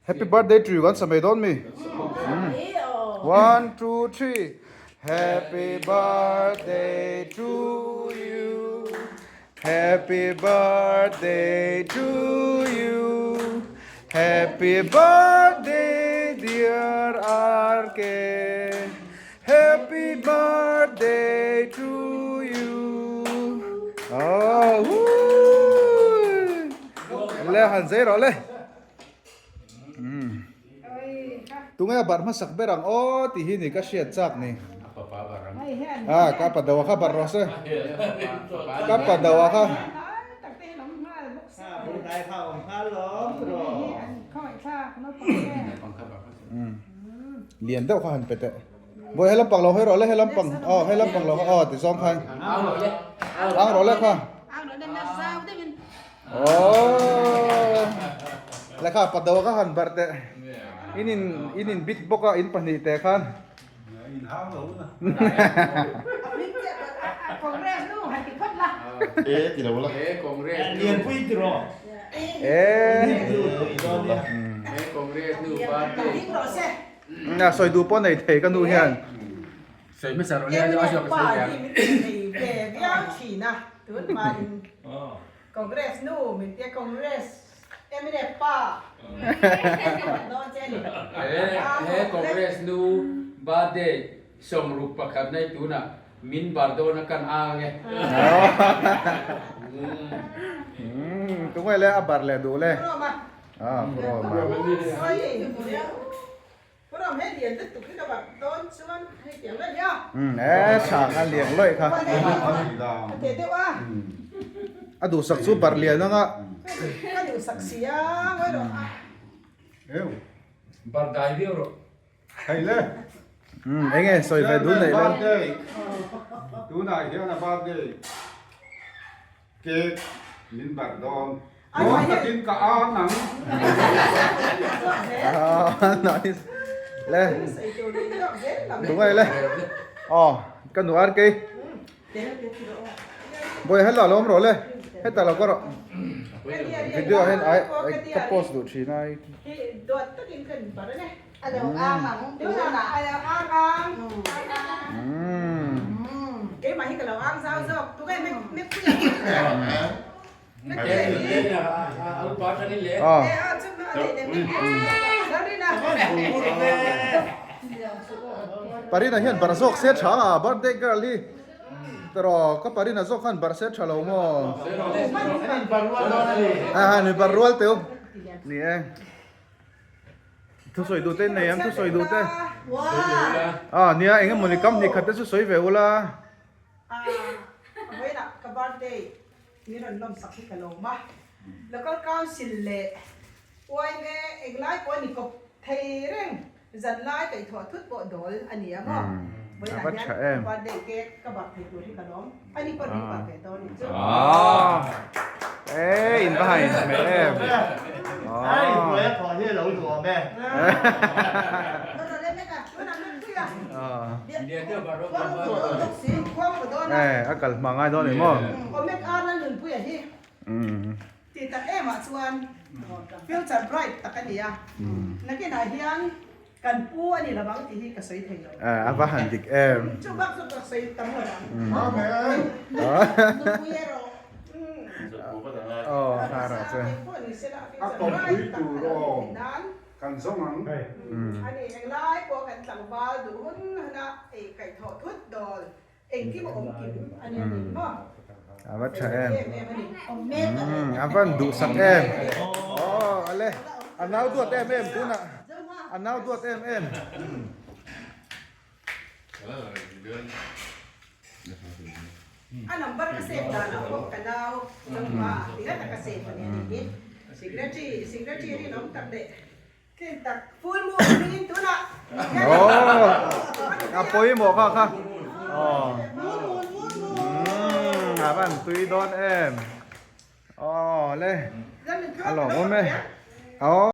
Happy birthday to you kan sa mai dawn mi? One, two, three. Happy birthday to you. Happy birthday to you. Happy birthday dear RK. Happy birthday to you. Oh, woo! Le han zei rawh le. Tunge a barh hmasak ber ang aw tih hi ni ka hriat chak ni. Ah, ka pa do a kha barh rawh se. Ka pa do a kha. Lian deuh kha han pe teh. Bawi he lampang lo hawi rawh le, he lampang, aw he lampang lo aw ti zawng khan. Ang rawh le kha. Aww. Le kha pa do kha han barh teh. In in in in bit bawk a in pahnih teh khan. In hang lo na. Congress nu han ti phawt la. E ti lo la. E Congress nu. Lianpui ti rawh. E. E Congress nu party. Na sawi duh pawh nei thei ka nu hian. Sawi hmasa rawh le a zawk ka sawi ve ang. Min thei ve viau thin a tun hma in Congress nu min tia Congress mnf pa dawn che ni. He Congress nu birthday 61 nei tunah min bar dawn a kan ang e. Tunge le a bar leh duh le. Ah, puro ma. E tha kha lian lawih kha. A duhsak chu bar lian anga. Ka duhsak sia ngawi rawh a. Bar dai viau rawh. Hei le. Eng nge sawi ve dun neih le. Tunah hian a birthday cake min barh dawn. Dawn takin ka ang ang. Nice. Le. Tungai le. Aw, ka nu ar kei. Bawi hello lo awm rawh le. Heta lo ka rawh. Video ah hian ai ka post duh thin ai. Parina hian bar zawk se tha a birthday girl hi tawh ka Parina zawk khan bar se tha lo maw a ni bar rual teu ni e thusawi duh te nei ang thusawi duh te a nia eng emaw ni kam hnih khat te chu sawi ve ula. Min rawn lawmsak hi ka lawm a, Local Council leh yma englai pawh a ni kawp thei reng, zan lai kaihthawh thut pawh dawl a ni a maw? Vawiinah hian birthday cake ka bak thei tur hi ka lawm, a ni pawh min bak ve dawn ni chu. Eii in va han inhmeh em. Ai hruai a thawh hi a lo duhawm e. Eh a kal hma ngai dawn ni maw. Omek a Lalnunpuia hi ti tak em ah chuan future bright tak a ni a, nakinah hian kan pu a ni lovang tih hi ka sawi thei lo. Eh a va han dik em. Chu bak chu ka sawi tam lo ang. Nupui erawh Aw hara chu. A kawmpui tur aw. Kan zawng ang. Ani englai pawh kan tlangval duh hun huna ei kaihthawh thut dawl engkim a awm kim a ni a ni maw? A va tha em. A van duhsak em. Aw ale a nau duat em em tunah a nau duat em em. A number ka save danah pawh ka nau chauha tinga taka save a ni a nih hi. Secretary, secretary rinawm tak leh tlin tak full moon hmingin tunah Aww a pawimawh kha kha aww a van tui dawn em aww le a lawmawm e aww.